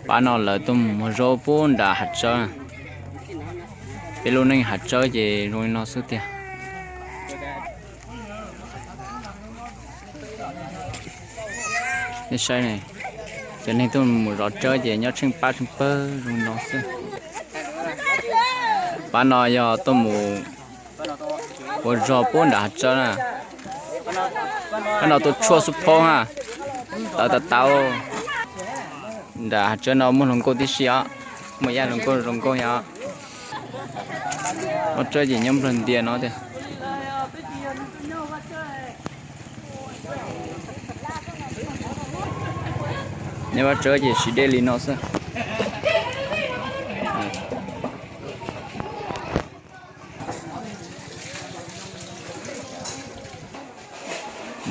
Pab no lawv tuaj mus muag zaub pub nram hav tsawb. Peb lub neej hav tsawb ces zoo li no xwb tiag. Nej saib ne, cov neeg tuaj mus zov tsawb ces nyob tsheej pab tsheej pawg zoo li no xwb. Pab no yog tuaj mus ua zog pub nram hav tsawb na. Pab no tua tshuaj xub phob na, tawv tas tas. Nram hav tsawb no muaj hluas nkauj tib si os, muaj ib yam hluas nkauj zoo nkauj thiab os. Vaj tsawb ces nyob nplawg ntias no tiag. Nyob vaj tsawb ces siv dej li no xwb.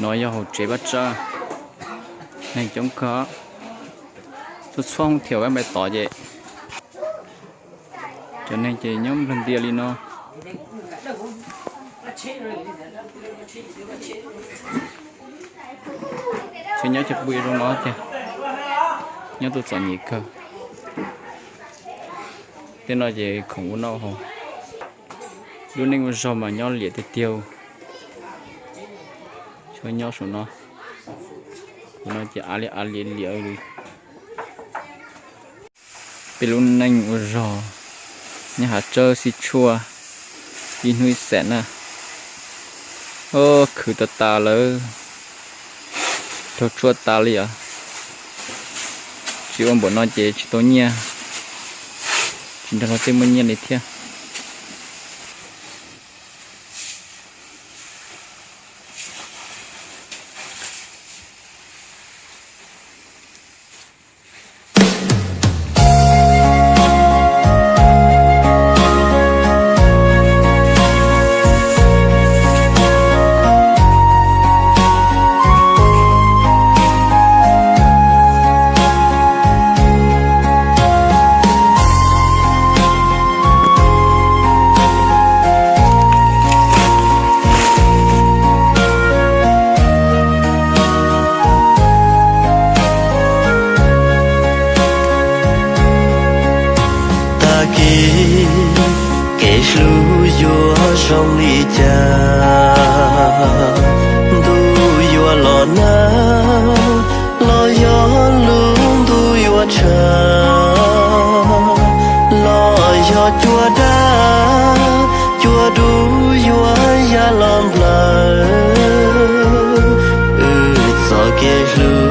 No yog hauv tsev vaj tsawb, neeg coob kawg. Txhua txhua hoo thiam vaj npai tod ces cov neeg ces nyob nplawg ntias li no. Tseem nyob cov pw zoo no tiag, nyob tuaj txom nyem kawg. Tej no ces khoom ua noj haus. Lub neej ua zog mas nyob liam tiag tiag. Tsuas nyob saum no, kuv no ces av liam av liam liam li. Peb lub neej ua zog nyob hav tsawb xib tshuaj ib hnub ib xeem na. Khwv tas tas lawm, raug tshuaj tas li os. Tsis ua npaum no ces tsis tau nyiaj, tsis nrog luag tej muaj nyiaj li thiab. Tag kis kev hlub yuav zoo li cas? Ntuj yuav los nag los yog lub ntuj yuav tshav, los yog cua daj cua dub yuav ya los nplawm wb txoj kev hlub.